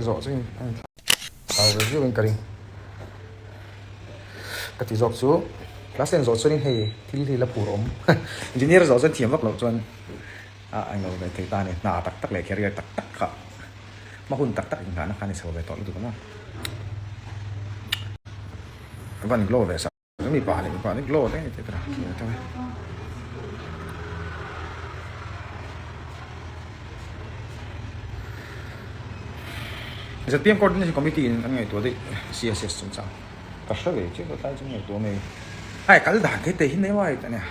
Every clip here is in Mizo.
zawh chu a inthlau ve viau in ka ring. Ka ti zawk chu class ten zawh chuanin hei thil hi la phur awm engineer zawh chuan thiam vak loh chuan a englo ve thei ta a ni. Hna tak tak leh career tak tak kha hma hun tak tak inghahna kha a ni chho ve tawh lutuk ang a. Van glow ve sak. Mipa leh mipa te glow te tih tur a tawh e. ZPM Coordination Committee in an ngaihtuah daih CSS chungchang ka hre ve chiah tlai chu ngaihtuah mai. Ai kal dan thei te hi nei uai ta nia.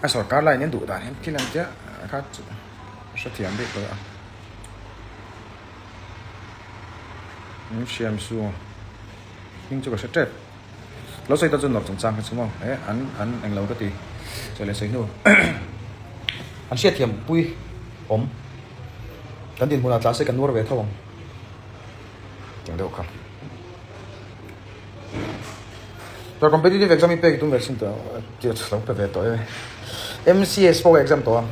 A sorkar line an duh dan hian thil ang chiah kha chu hrethiam daih tawh a. Min hriam su hming chu ka hre tep. Lo sawi ta chu nawrh chungchang kha chu maw e an an englo ka ti sawi leh sawi hnu an hriatthiam pui awm kan dinhmunah tla se kan nuar ve tho ang tiang deuh kha Tor competitive exam i pek tum ve sin tawh tia lo pe ve tawh e MCS pawh ka exam tawh a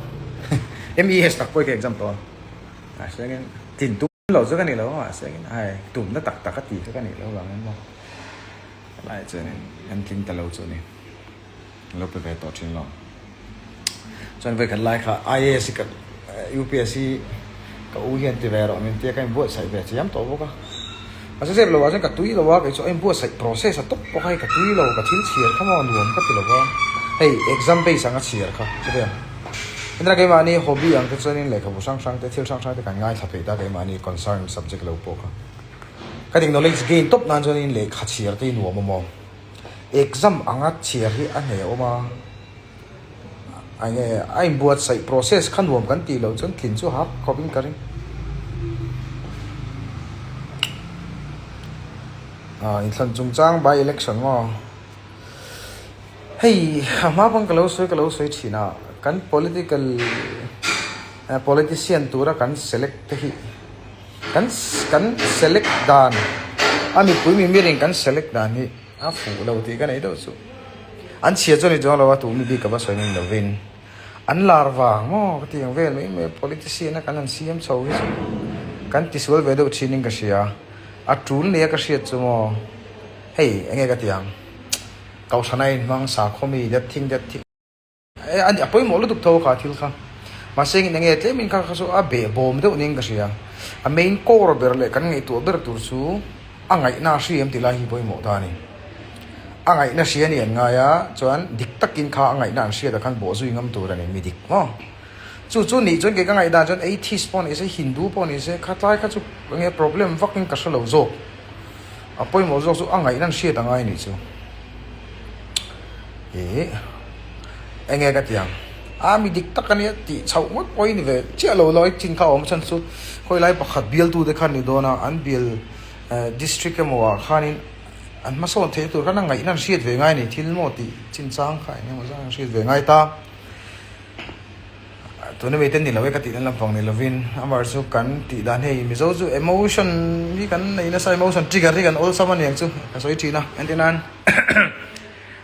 MES tak pawh ka exam tawh a mahse tin tum Lo chu ka ni lo a mahse in ai tumna tak tak a tih kha ka nih loh vangin maw helai chuanin an tling ta lo chu a ni lo pe ve tawh thin lo chuan vawikhat lai kha IAS hi ka UPSC ka u hian ti ve rawh min tia ka inbuatsaih ve chiam tawh bawk a mahse zep lo ah chuan ka tui lo a kei chu a inbuatsaih process a tawp bawk a hei ka tui lo ka thil chhiar kha maw nuam ka ti lo va hei exam base anga chhiar kha chutiang. Heta keimahni hobby ang te chuanin lehkhabu hrang hrang te thil hrang hrang te kan ngaithla peih ta keimahni concern subject lo pawh kha. Ka dik knowledge gain tawp nan chuanin lehkha chhiar te hi nuam awm aw. Exam anga chhiar hi a hneh awm a, enge a inbuatsaih process kha nuam kan tih loh chuan tlin chu hap khawp in ka ring. Ah inthlan chungchang by election maw. Hei a hma pawn ka lo sawi ka lo sawi thin a, kan political politician tura kan select te hi kan kan select dan a mipui mimirin kan select dan hi a fuh lo tih ka nei deuh chu. An chhia chu a ni chuang lo a, tu mi bik ka va sawi ngam lovin an lar vang maw ka tih ang vel mai mai politician a kan han siam chho hi chu kan tisual ve deuh thinin ka hria, a tul nia ka hriat chu maw hei enge ka tih ang. Kohhran a inhmang sakhaw mi det thing det thing e a ni a pawimawh lutuk tho kha thil kha mahse engin enge tlemin kha kha chu a beh bawm deuh niin ka hria a main core ber leh kan ngaihtuah ber tur chu a ngaihna a hri em tih lai hi pawimawh ta a ni a ngaihna hria a ni an ngai a chuan dik takin kha a ngaihna an hriatah khan bawhzui ngam tur a ni mi dik maw chu chu nih chuan kei ka ngaihdan chuan atheist pawh ni se hindu pawh ni se khatlai kha chu enge problem vakin ka hrelo zawk. A pawimawh zawk chu a ngaihna an hriat angai anih chu. Ih enge ka ti ang a mi dik tak ania tih chhoh ngawt pawh hi ni ve chiah lo lo chin kha a awm chhan chu khawi lai pakhat bialtu te khan ni dawn a an bial district emaw ah khanin an hmasawn theih tur khan a ngaihna an hriat ve ngai a ni thil maw tih chinchang kha eng emaw zat an hriat ve ngai ta. Tuna mite ni lo e ka tihna lampang ni lovin amah chu kan tih dan hei Mizo chu emotion hi kan nei nasa emotion trigger hi kan awlsam a niang chu ka sawi thin a entir nan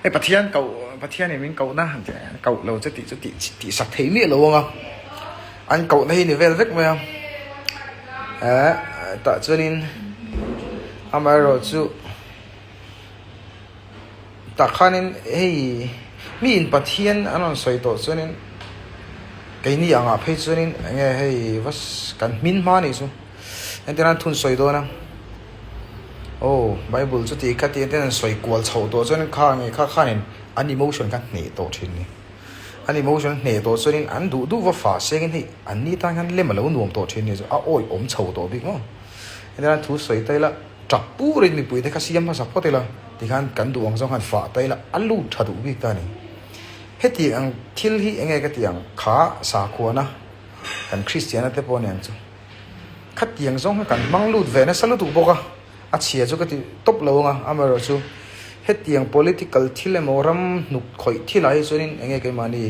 hei Pathian koh Pathian in min kohna koh lo che tih chu tih tih sak thei miah lo ang a an kohna hi ni vel vek mai a eh tah chuanin amaherawhchu. Tah khanin hei mi in Pathian an rawn sawi tawh chuanin keini angah phei chuanin eng nge hei va kan hmin hma anih chu entir nan thun sawi dawn a aw bible chu tih kha tih te an sawi kual chhoh tawh chuanin kha nge kha khanin an emotion kha hneh tawh thin a ni an emotion hneh tawh chuanin an duh duh va fah sengin hei an ni tan khan lem a lo nuam tawh thin a ni chu a awih awm chho tawh bik maw entir nan thu sawi ta ila. Tap purin mipui te kha siam hmasa phawt ila tikhan kan duh ang zawng khan fah ta ila a lut tha duh bik ta a ni. Heti ang thil hi enge ka tih ang kha sakhuana kan Kristiana te pawh a ni ang chu. Khatiang zawng kha kan hmang lut ve nasa lutuk bawk a, a chhia chu ka ti tawp lo ang a, amaherawhchu hetiang political thil emaw ram hnuk khawih thil ah hi chuanin enge keimahni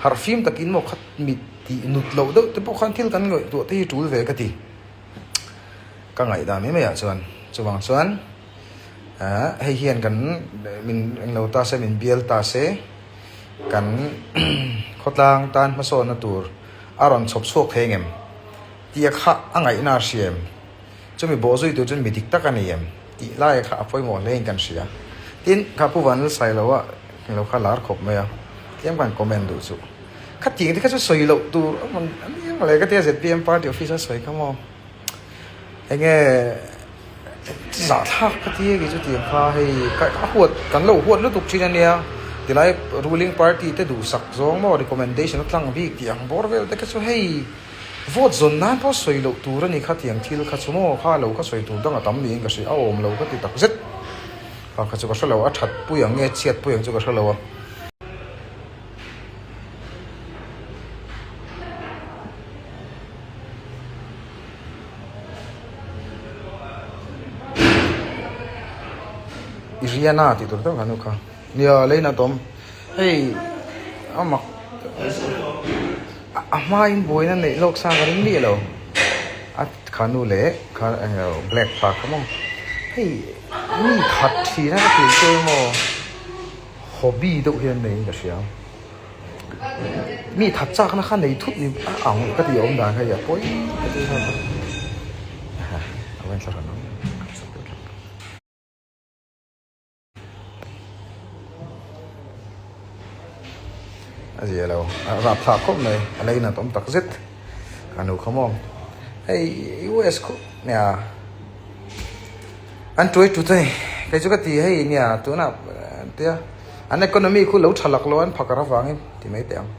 harhfim takin maw khat mit tih nut loh deuh te pawh khan thil kan ngaihtuah te hi tul ve ka ti. Ka ngaihdan mai maiah chuan chuvang chuan ah hei hian kan min englo ta se min bial ta se kan khawtlang tan hmasawnna tur a rawn chhawp chhuak thei ngem tia kha a ngaihna a hria em? Chumi bawh zui tur chuan mi dik tak a ni em tih lai kha a pawimawh hle in kan hria. Tin, kha Pu Vanlalsai lo a lo kha lar khawp mai a, tlem khan comment duh chu. Khatiang te kha chu sawi loh tur a hmun a ni em le ka tia zpm party office a sawi kha maw. Enge zahthlak ka ti a kei chu tiang kha hei ka huat kan lo huat lutuk thin a nia tilai ruling party te duhsak zawng maw recommendation a tlang bik tih ang bawr vel te kha chu hei vote zawn nan pawh sawi loh tur a ni kha tiang thil kha chu maw kha lo kha sawi tur dang a tam niin ka hria a awm lo ka ti tak zet kha kha chu ka hre lo a that pui ang nge chhiat pui ang chu ka hre lo a. I riana tih tur deuh kha nu kha nia leina tawm hei a mak a hmain buaina neih lawk sa ka ring miah lo a kha nu leh kha englo black pa kha maw hei mi khat thina ka tih chu maw hobby deuh hian neiin ka hria. Mi that chakna kha nei thut ni a ang ka tih awm dan kha i a pawi ka ti kha a va inthlahrun ang a zia lo a rap thlak khawp mai a lei nat awm tak zet ka nu kha maw hei US khup nia an tuai tut a ni kei chu ka ti hei nia tunah tia. An economy khu lo tha lak lo an phakar avangin ti mai teh ang.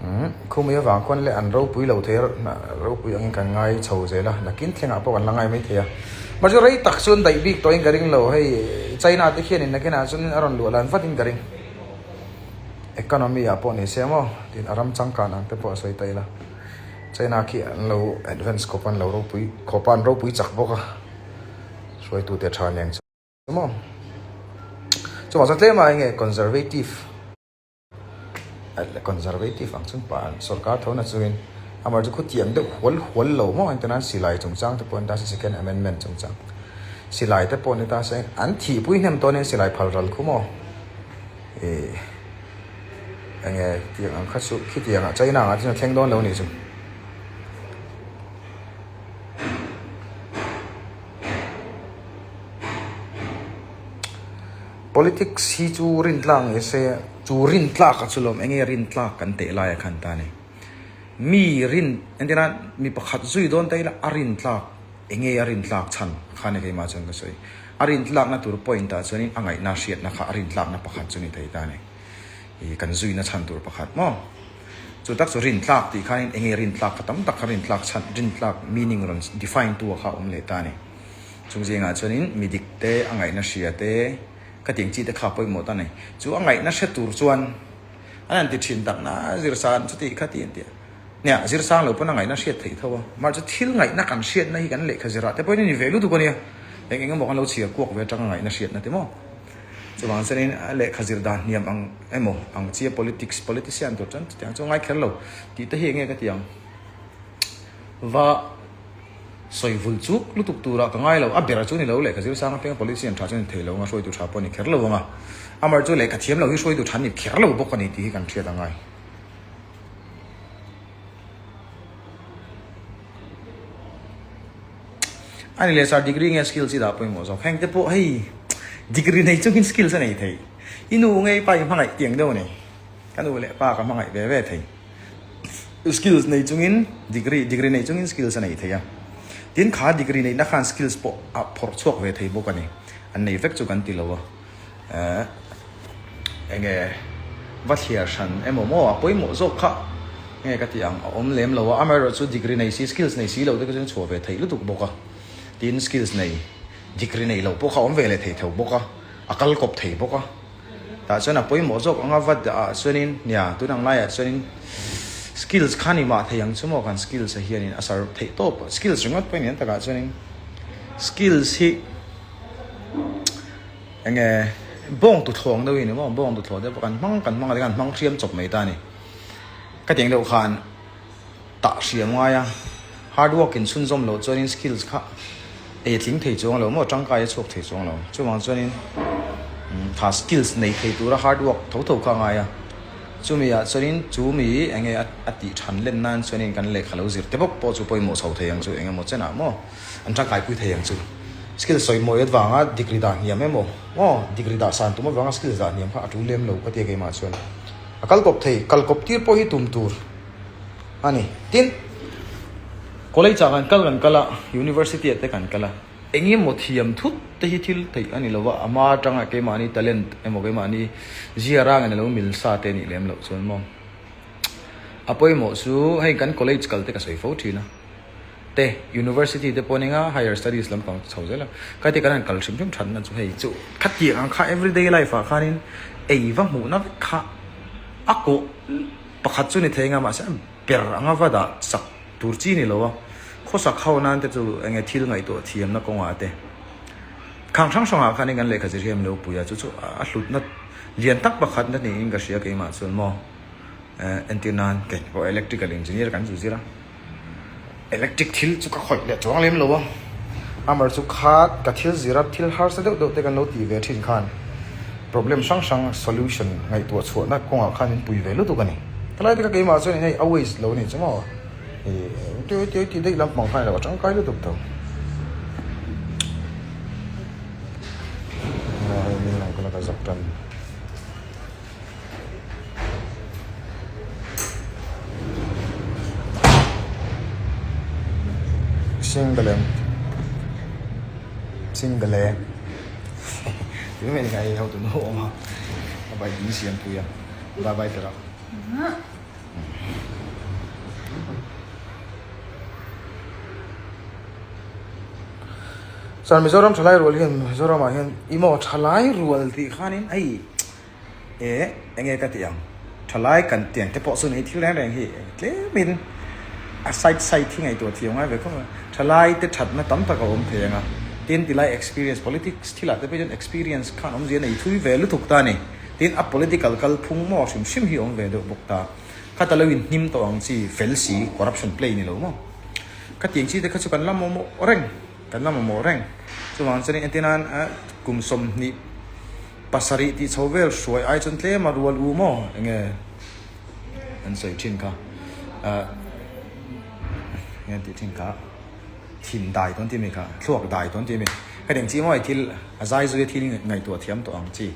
Umm khumui avang khuan leh an ropui lo thei a, ropui angin kan ngai chho zel a, nakin thlengah pawh kan la ngai mai thei a. Mahse rei tak chuan daih bik tawhin ka ring lo, hei China te khianin nakinah chuan a rawn luah lan vatin ka ring. Economy ah pawh ni se maw tin a ram changkan ang te pawh a sawi ta ila. China khi an lo advance khawp a, an lo ropui khawp a, an ropui chak bawk a, hruaitute tha nen chuan. Maw? Chuvang chuan tlem ah enge conservative conservative ang chuan pa sorkar tho na chungin amah chu khutiang deuh hual hual lo maw engtin an silai chungchang te pawh an ta se second amendment chungchang silai te pawh ni ta se an thihpui hnem tawn in silai phal ral khu maw ih enge tiang ang kha chu khitiang ah China ang ah chuan a thleng dawn lo a nih chu. Politics hi chu rintlak nge se chu rintlak a chu lawm enge rintlak kan teh lai a khan ta ni mi rin entirna mi pakhat zui dawn ta ila a rintlak enge a rintlak chhan khan e keimah chuan ka sawi a rintlak na tur point ah chuanin a ngaihna hriatna kha a rintlak na pakhat chu ni thei ta ni ih kan zui na chhan tur pakhat maw. Chu tak chu rintlak tih khanin enge rintlak kha tam tak kha rintlak chhan rintlak meaning rawn define tu kha a awm leh ta a ni. Chung zingah chuanin mi dik te a ngaihna hria te ka tih ang chi te kha pawimawh ta a ni. Chu a ngaihna hre tur chuan an han ti thin tak na zirsan chuti kha ti an ti a. Nia zirsang lo pawn a ngaihna hriat theih tho a. Mahse thil ngaihna kan hriatna hi kan lehkha zirah te pawhin a ni ve lutuk a nia. Eng eng emaw kan lo chhiar kuak ve atanga ngaihna hriatna te maw. Chuvang chuanin a lehkha zir dan hniam ang emaw ang chia politics politician tur chuan chutiang chu a ngai kher lo tih te hi enge ka ti ang. Va sawi vul chuk lutuk turah ka ngai lo a ber chu ni lo lehkha zir sang apianga politician tha chu ni thei lo anga hruaitu tha pawh a ni kher lo anga amar chu lehkha thiam lo hi hruaitu tha ni kher lo bawk a ni tih hi kan hriat a ngai. A ni leh sir degree nge skills i dah pawimawh zawk heng te pawh hei degree nei chungin skills a nei thei i nu nge i pa i hmangaih tiang deuh a ni ka nu leh pa ka hmangaih ve ve thei skills nei chungin degree degree nei chungin skills a nei thei a tin kha degree neihna khan skills pawh a phawrh chhuak ve thei bawk a ni an nei vek chu kan ti lo a eh enge va thliar hran emaw maw a pawimawh zawk kha nge ka tih ang a awm lem lo a amaherawhchu degree nei si skills nei si lo te kha chuan chhuah ve theih lutuk bawk a tin skills nei degree nei loh pawh kha a awm ve leh thei tho bawk a a kal kawp thei bawk a tah chuan a pawimawh zawk anga va ah chuanin nia tun ang laiah chuanin skills kha ni mah thei ang chu maw kan skills ah hianin a sar theih tawp skills ringawt pawh a ni ang takah chuanin skills hi. Enge bawng tuthlawng deuh hi ni maw bawng tuthlawh deuh kan hmang kan hmang a tikhan hmang hriam chawp mai ta a ni ka tih ang deuh khan tah hriam ngai a hard work in chhunzawm loh chuanin skills kha ei a tling thei chuang lo maw tangkai a chhuak thei chuang lo chuvang chuanin tha skills nei thei tura hard work tho tho kha a ngai a. Chumi ah chuanin chu mi eng nge a tih than len nan chuanin kan lehkha lo zir te bawk pawh chu pawimawh chho thei ang chu eng emaw chenah maw an tangkaipui thei ang chu. Skill sawi mawi avanga degree dah hniam emaw maw degree dah san tum avanga skills dah hniam kha a tul lem lo ka tia keimah chuan a kal kawp thei, kal kawp tir pawh hi tum tur a ni. Tin, college ah kan kal kan kal a, university ah te kan kal a. Eng emaw thiam thut te hi thil theih a ni lo va, a hma atanga keimahni talent emaw keimahni zia rangin a lo mil sa te a nih lem loh chuan maw. A pawimawh chu hei kan college kal te ka sawi fo thin a, te university te pawh nia higher studies lampang chho zel a, khatia kan han kal hrim hrim thatna chu hei chu khatiang ang kha everyday life ah khanin ei va hmuhna vek kha a kawh pakhat chu ni thei anga mahse a ber anga va dah sak Tur chi ni lo a, khawsak ho nan te chu enge thil ngaihtuah thiamna kawngah te khang hrang hrangah khanin kan lehkha zir hian lo pui a, chu chu a hlutna lian tak pakhatna niin ka hria keimah chuan maw entir nan kei pawh electrical engineer kan zu zir a, electric thil chu ka khawih leh chuang lem lo a, amar chu kha ka thil zir a thil harsa deuh deuh te kan lo tih ve thin khan problem hrang hrang solution ngaihtuah chhuahna kawngah khan min pui ve lutuk a ni. Helai te kha keimah chuan hei a waste lo ni chu maw ih ti ti daih lampang khan ilo a tangkai lutuk tho. Hei min lang kala ka zak tan. Single single tih mai ni hei hotu nu awm a a bike in siam pui a bye bye tira. Chuan Mizoram thalai rual hian Mizoramah hian i maw thalai rual tih khanin hei e enge ka tih ang thalai kan tiang te pawh chu ni thil reng reng hi tlemin a side side hi ngaihtuah thiam ngai ve khawp a thalai te thatna tam tak a awm thei ang a tin tilai experience politics thilah te pawh hian experience khan awmzia nei thui ve lutuk ta a ni. Tin, a political kalphung maw hrim hrim hi awm ve deuh bawk ta. Khata lo inhnim tawh ang chi fel si, corruption play ni lo maw. Khatiang chi te kha chu kan la mamawh reng, kan la mamawh reng. Chuvang chuanin entir nan kum 27 tih chho vel hruai ai chuan tlem a rual u maw enge an sawi thin kha enge an tih thin kha. Thin dai tawn tih a mi kha, thluak dai tawn tih a mi. Khatiang chi maw thil a zai zui a thil ngaihtuah thiam tawh ang chi.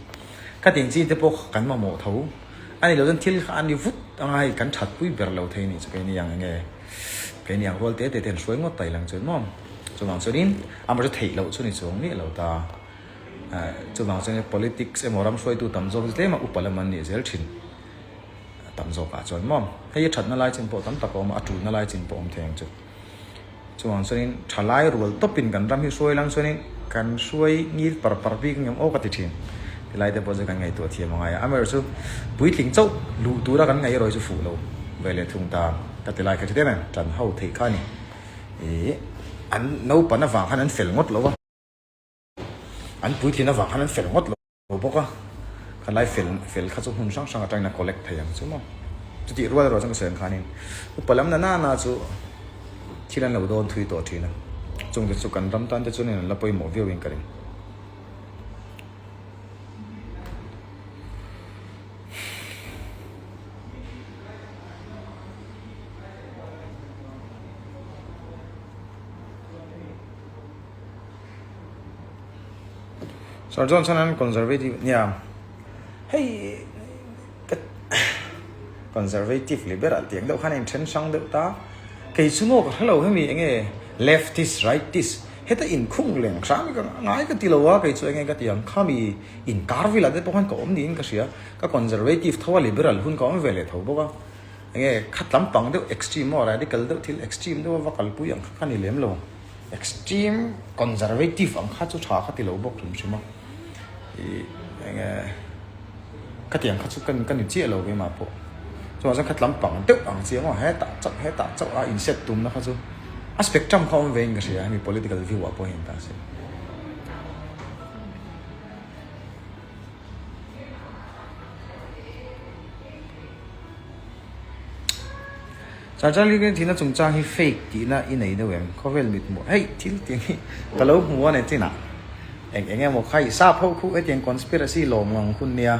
Khatiang chi te pawh kan mamawh tho. A ni lo chuan thil kha a ni vut anga hei kan that pui ber lo thei a nih chu keini ang enge keini ang rual te te te an hruai ngawt ta ilang chuan maw. Chuvang chuanin amah chu theih loh chu ni chuang miah lo ta. Chuvang chuan politics emaw ram hruaitu tam zawk chu tlem a upa lam an nih zel thin. Tam zawkah chuan maw. Hei a thatna lai chin pawh tam tak a awm a, a tulna lai chin pawh a awm thei ang chu. Chuvang chuanin thalai rual tawpin kan ram hi hruai lang chuanin kan hruai ngil par par bik ang em aw ka ti thin. Tilai te pawh chu kan ngaihtuah thiam a ngai a. Amaherawh chu puitling chauh luh tura kan ngaih erawh hi chu fuh lo ve leh thung ta ka ti lai kha chu em em tan ho theih kha a ni. Ih an naupan avang khan an fel ngawt lo a, an puitlin avang khan an fel ngawt lo. Lo bawk a, kha lai fel fel kha chu hmun hrang hrang atangin a collect thei ang chu maw. Chutih rual erawh chuan ka sawi ang khanin upa lam na nana chu thil an lo dawn thui tawh thin a, chungte chu kan ram tan te chuanin an la pawimawh viau in ka ring. Sir Johnson an conservative nia hei ka conservative liberal tih ang deuh khan a inthen hrang deuh ta kei chu maw ka hrelo hemi enge leftist rightist heta inkhung leng hrang ka ngai ka ti lo a kei chu enge ka ti ang khami inkar velah te pawh khan ka awm niin ka hria ka conservative tho a liberal hun ka awm ve leh tho bawk a enge khat lampang deuh extreme maw radical deuh thil extreme deuh a va kalpui ang kha ka ni lem lo. Extreme conservative ang kha chu tha kha ti lo bawk hrim hrim a, ih eng nge khatiang kha chu ka ka ni chiah lo keimah pawh chuan chuan khat lampang deuh ang chiang aw hetah chauh hetah chauh a inset tumna kha chu a spectrum kha awm ve in ka hria hemi political view ah pawh hian ta se. Charger hi thihna chungchang hi fake tihna i nei deuh em? Khawvel mit hmuh hei thil tiang hi ka lo hmu a ni chinah eng eng emaw kha i sap ho khu hetiang conspiracy lawm ngang hun nia.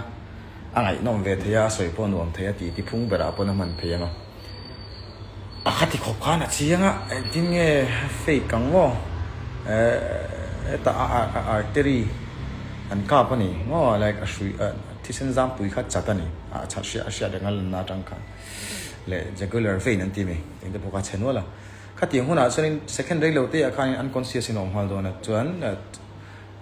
A ngaihnawm ve thei a, a sawi pawh a nuam thei a tih tiphung berah pawn a hman thei ang a. A khati khawp khan a chiang a, engtin nge fake ang maw? Hetah a artery an kap a ni maw? Like a hrui thisen zampui kha chat a ni, a chat hriat a hriat reng a lanna atang khan leh jugular vein an ti mai, engte pawh kha a chhe nual a. Khatiang hunah chuanin second rei lo te ah khanin unconscious in a awm nghal dawn a, chuan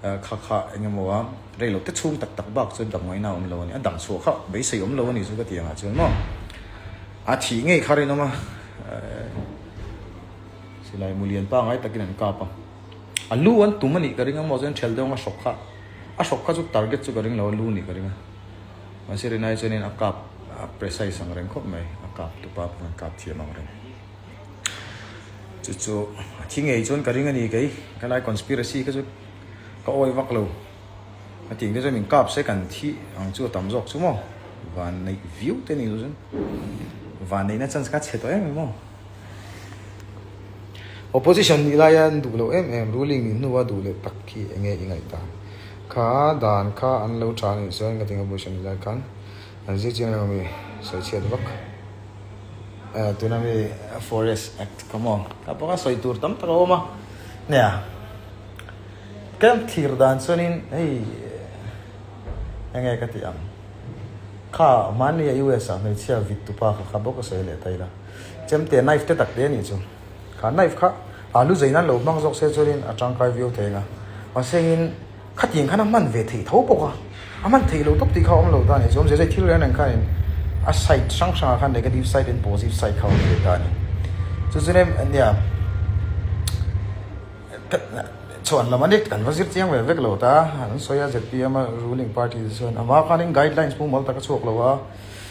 kha kha eng emaw a rei lo te chhung tak tak bak chuan damngaihna a awm lo a ni, a dam chhuah kha beisei awm lo a ni chu ka ti angah chuan maw a thih ngei kha rinawm a, silai mulian pangai takin an kap a, a lu an tum a nih ka ring a maw chuan ṭhel deuh anga hrawk kha a hrawk kha chu target chu ka ring lo a lu nih ka ring a, mahse rinai chuanin a kap a precise ang reng khawp mai, a kap tupa pawh an kap thiam ang reng. Chu chu a thi ngei chuan ka ring a ni kei helai conspiracy kha chu ka awi vak lo a tih te chuan min kap se kan thi ang chu a tam zawk chu maw van neih viau te ni lo chuan van neihna chance kha chhe tawh em em maw opposition nih laia an duh loh em em ruling nih hnua duh leh tak khi eng nge i ngaih dan kha dan kha an lo tha anih chuan ka ti opposition nih lai khan an zir chiang lo ami sawi chhiat vak. Tuna mi Forest Act kha maw ka pawh a sawi tur tam tak a awm a nia ka thlir dan chuanin hei enge ka tih ang kha hmanni a US ah hmeichhia vit tupa kha kha bawk a sawi leh ta ila chemte knife te tak te a nih chu kha knife kha alu zei nan lo hmang zawk se chuanin a tangkai viau thei ang a mahse in Khatiang khan a hman ve theih tho bawk a, a hman theih loh tawp tih kha a awm lo ta a ni. Chu awmzia chu thil reng reng khanin a side hrang hrangah khan negative side and positive side kha a awm ve ta a ni. Chu chu nem nia chhuan lam a ni kan va zir chiang ve vek lo ta an sawi a zpm a ruling party te chuan amah khanin guidelines mumal tak a chhuak lo a,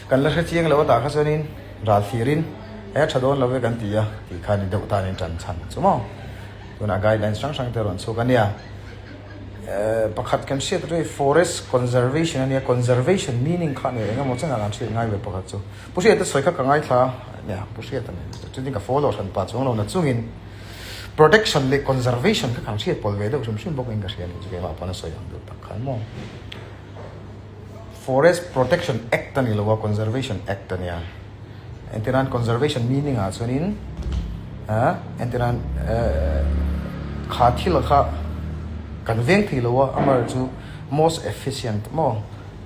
kan la hre chiang lo a tah kha chuanin ral thlirin he tha dawn lo ve kan ti a tih kha a ni deuh ta a ni tan chhan chu maw. Tunah guidelines hrang hrang te a rawn chhuak a nia. Pakhat kan hriat rei forest conservation a nia, conservation meaning kha nia eng emaw chenah kan hriat ngai ve pakhat chu. Pu Hriata sawi kha ka ngaithla a, nia Pu Hriata nen chutin ka follow hran pah chuang lo na chungin protection leh conservation kha kan hriat pawlh ve deuh hrim hrim bawk in ka hria ni chu keimah pawn a sawi ang deuh tak khan maw. Forest Protection Act a ni lo a, Conservation Act a nia. Entirnan conservation meaning ah chuanin ah entirnan eh kha thil kha kan veng thei lo a, amaherawhchu chu most efficient maw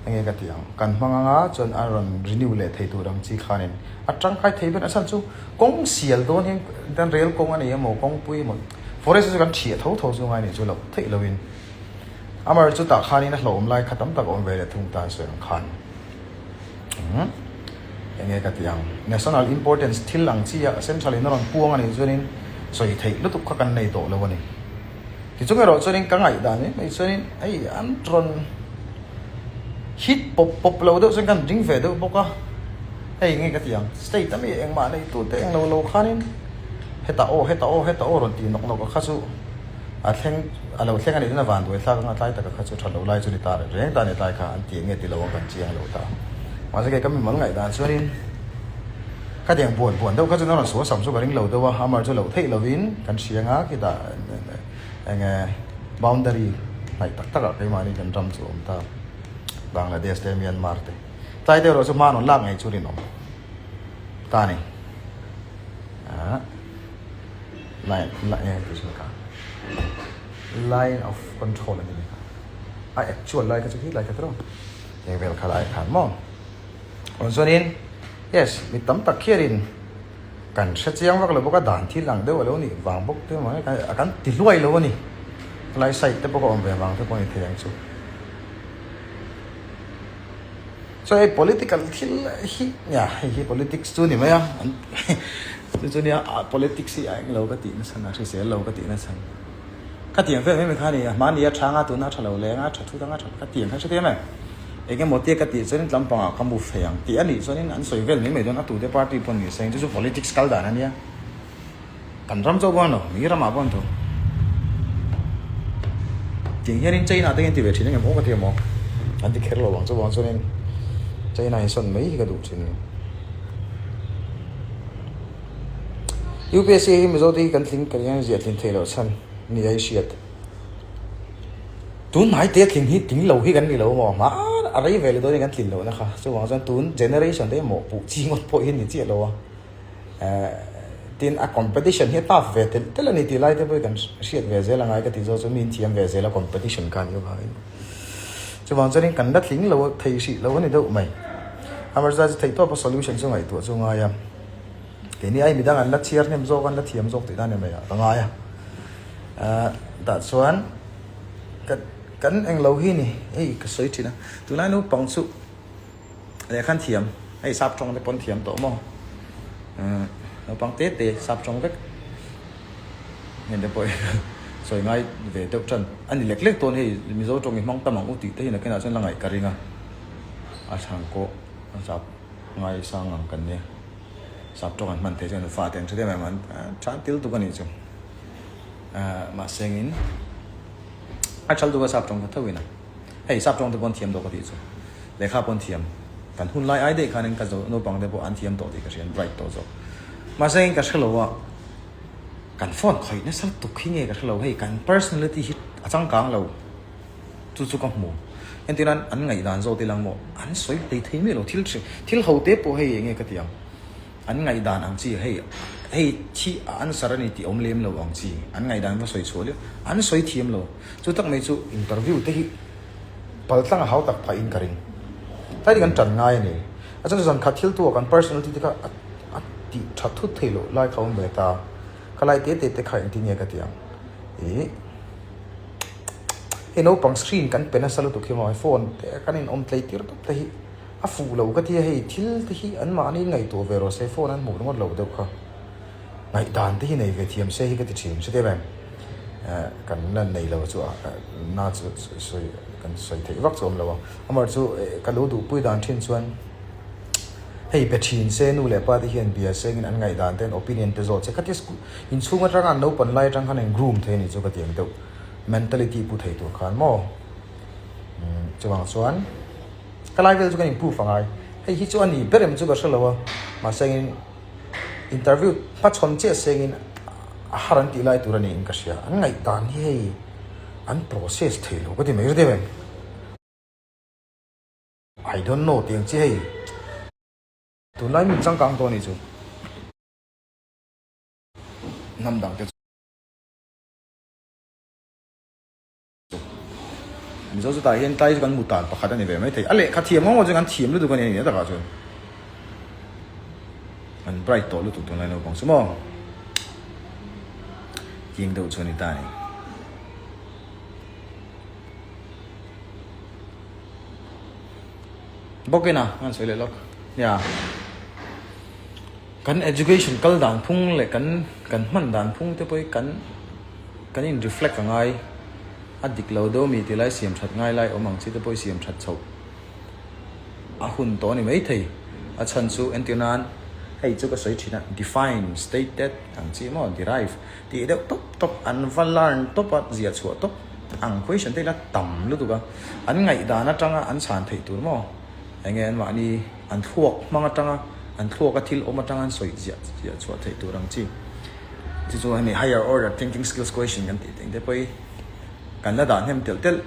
enge ka tih ang kan hmang anga chuan a rawn renew leh thei tur ang chi khanin a tangkai thei ber a chhan chu kawng sial dawn hian kan rel kawng a nei emaw kawngpui emaw forest chu kan thiah tho tho chu ngai nih chu loh theih loin. Amar chu tah khanin a hlauhawm lai kha tam tak a awm ve leh thung ta sawi ang khan. Umm enge ka ti ang national importance thil ang chi a central in a rawn puang a nih chuanin sawi theih lutuk kha kan nei tawh lo a ni. Tichung erawh chuanin ka ngaihdan mai mai chuanin hei an rawn hit pawp pawp lo deuh chuan kan ring ve deuh bawk a, hei enge ka ti ang state ami engmah nei tute englo lo khanin hetah aw hetah aw hetah aw rawn ti nawk nawk a kha chu. A thleng, a lo thleng a nih chuan a van duai thlak anga tlai taka kha chu tha lo lai chu ni ta reng reng ta a ni tlai kha an ti enge ti lo ang kan chiang lo ta. Mahse kei ka mimal ngaihdan chuanin khatiang buan buan deuh kha chuan a rawn sual sam chu ka ring lo deuh a, amar chu loh theih lovin kan hria anga khitah enge boundary hnaih tak takah keimahni kan ram chu a awm ta Bangladesh te Myanmar te tlai deuh erawh chu hma an rawn lak ngei chu rinawm ta a ni. Line line tih chu ka line of control a ni mai a actual lai kha chu khi lai kha tiraw heng vel kha lai khan maw rawn chuanin yes mi tam tak khianin kan hre chiang vak lo bawk a dan thil ang deuh a lo nih vang bawk te mai a kan ti hluai lo a ni helai side te pawh a awm ve vang te pawh a ni thei ang chu. Chuan hei political thil hi nia hei hi politics chu ni mai a chu chu nia politics hi a eng lo ka tih nasa na hrisel lo ka tih nasa ka tiang vel mai mai kha a ni a hmani a tha anga tuna a tha lo leng a tha thut anga tha ka tiang kha hre em eng emaw tia ka tih chuanin tlampangah ka move thei ang tih a nih chuanin an sawi vel mai mai dawn a tute party pawh ni se chu chu politics kal dan a nia. Kan ram chauh pawh a ni lo, mi ramah pawh a ni tho. Tiang hianin China te hian ti ve thin engemaw ka ti emaw an ti kher lo ang chuvang chuanin China in sawn mai hi ka duh thin a ni. UPSC hi Mizo te hi kan tling kan hian ziah tlin theih loh chhan ni a i hriat. Tun hnai te tling hi tling lo hi kan ni lo maw hma. a rei ve leh dawnin kan tlin lohna kha. Chuvang chuan tun generation te hi mawhpuh chi ngawt pawh hi a ni chiah lo a. Tin a competition hi a tough ve telh telh a ni tih lai te pawh hi kan hriat ve zel a ngai ka tih zawk chu mi in thiam ve zel a competition kha a nih avangin. Chuvang chuanin kan la tling lo thei hrih lo a ni deuh mai. Amaherawhchu chu theihtawpa solution chu ngaihtuah chu a ngai a. Keini ai midang an la chhiar hnem zawk a, an la thiam zawk tih dan emai ah ka ngai a. Tah chuan ka kan englo hi ni hei ka sawi thin a, tunlai naupang chu lehkha an thiam hei sap tawng te pawh an thiam tawh maw naupang te te sap tawng vek heng te pawh hi sawi ngai ve deuh tan a ni lek lek dawn hei mizo tawng hi hmang tam ang u tih te hi nakinah chuan la ngaih ka ring a, a chhan pawh a sap ngaisang ang kan nia. Sap tawng an hman thei chuan fate an hre em em an than til tuk a nih chu. Mahse engin a thal tuk a sap tawng kha tho in a. Hei sap tawng te pawh an thiam tawh ka tih chu. Lehkha pawh an thiam. Kan hun lai ai daih khan in ka zo naupang te pawh an thiam tawh tih ka hria an bright tawh zawk. Mahse engin ka hre lo a kan phone khawih nasa tuk hi nge ka hre lo hei kan personality hi a changkang lo. Chu chu ka hmu. Entirnan an ngaihdan zawt ila maw an sawi hlei thei miah lo thil hri thil ho te pawh hei enge ka ti ang an ngaihdan ang chi hei hei thi a answer a ni tih awm lem lo ang chi an ngaihdan va sawi chhuah leh an sawi thiam lo chu tak mai chu interview te hi pal tlang a hau tak phah in ka ring tlai te kan tan ngai a ni a chuan zan khat thil tu ah kan personality te kha a a tih that thut thei loh lai kha a awm ve ta ka lai te te te kha engtin nge ka ti ang ih. Hei naupang screen kan pe nasa lutuk hi maw phone te kan in awm tlei tir tawp te hi a fuh lo ka tia hei thil te hi an mahni ngaihtuah ve rawh se phone an hmuh ringawt lo deuh kha ngaihdan te hi nei ve thiam se hi ka ti thin hre em em eh kan la nei lo chu a na chu sawi kan sawi theih vak chu awm lo a amaherawhchu ka lo duhpui dan thin chuan. Hei pe thin se nu leh pa te hian bia sengin an ngaihdan te an opinion te zawt se khatia school inchhung atanga an naupan lai atang khan an groom thei a nih chu ka ti ang deuh mentality pu thei tur khan maw umm chuvang chuan ka lai vel chu kan improve angai hei hi chu a ni ber em chu ka hre lo a mahse engin interview hmachhawn chiah sengin a har an tih lai tur a niin ka hria an ngaihdan hi hei an process thei lo ka ti mai ri deuh em. I don't know tiang chi hei tunlai min changkang tawh a nih chu hnam dang te chu Mizo chu tah hian tlai chu kan mutan pakhat a ni ve mai thei a lehkha thiam ngawt ngawt chu kan thiam lutuk a ni a takah chuan an bright tawh lutuk tunlai naupang chu maw tiang deuh chu a ni ta a ni. Bawkin a an sawi leh lawk nia kan education kal dan phung leh kan kan hman dan phung te pawh hi kan kan in reflect a ngai a dik lo deuh ami tih lai siam that ngai lai awm ang chi te pawh hi siam that chhoh a hun tawh a ni maithei a chhan chu entir nan hei chu ka sawi thin a define stated ang chi maw derive tih deuh tawp tawp an va learn tawp a ziah chhuah tawp ang question te ila tam lutuk a an ngaihdan atanga an chhan theih tur maw enge an mahni an thluak hmang atanga an thluak a thil awm atanga an sawi ziah ziah chhuah theih tur ang chi chu chu hemi higher order thinking skills question kan tih teng te pawh hi kan la dah hnem telh telh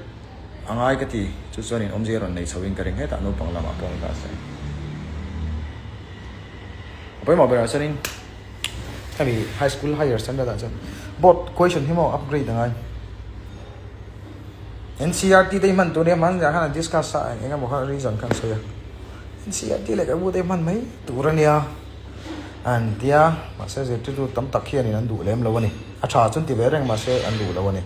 a ngai ka ti chu chuan in awmzia rawn nei chho in ka ring hetah naupang lamah pawh ni ta se a pawimawh berah chuanin. Hemi high school higher standard ah chuan board question hi maw upgrade angai. NCERT te hi hman tur nia hman zah khan an discuss a eng emaw kha reason kha an sawi a. NCERT leh ka bu te hi hman mai tur ania an tia mahse zirtirtu tam tak hianin an duh lem lo a ni. A tha chuan ti ve reng mahse an duh lo a ni.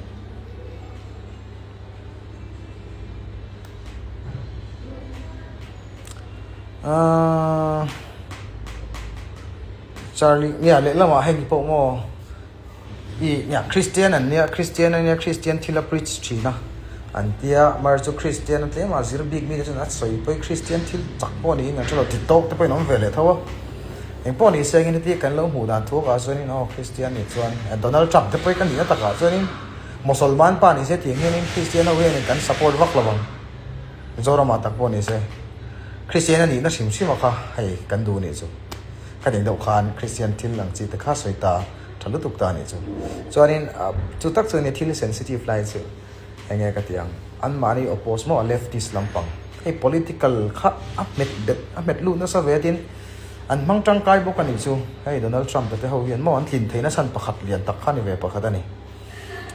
Ahh Charlie nia lehlamah hei pawh maw ih nia Christian an nia Christian a nia Christian thil a preach thin a an tia mar chu Christian a tlem a zir bik mi te chuan a sawi pawh hi Christian thil chak pawh niin an hre lo ti tawk te pawhin a awm ve leh tho a engpawh ni se engin heti kan lo hmuh dan thu ah chuanin aw Christian nih chuan Donald Trump te pawh hi ka nihna takah chuanin Mosolman pa ni se tih ang hianin Christian ho hianin kan support vak lo ang. Mizoramah tak pawh ni se Kristian a nihna hrim hrim a kha hei kan duh nih chu. Ka nih deuh khan Kristian thil ang chi te kha sawi ta tha lutuk ta nih chu. Chuanin chu tak chu nia thil sensitive lai chu enge ka ti ang. Anmahni oppose maw a leftist lampang. Hei political kha a hmet bet a hmet lut nasa ve a tin an hmang tangkai bawk a nih chu. Hei Donald Trump te ho hian maw an tlin theihna chhan pakhat lian tak kha a ni ve pakhat a ni.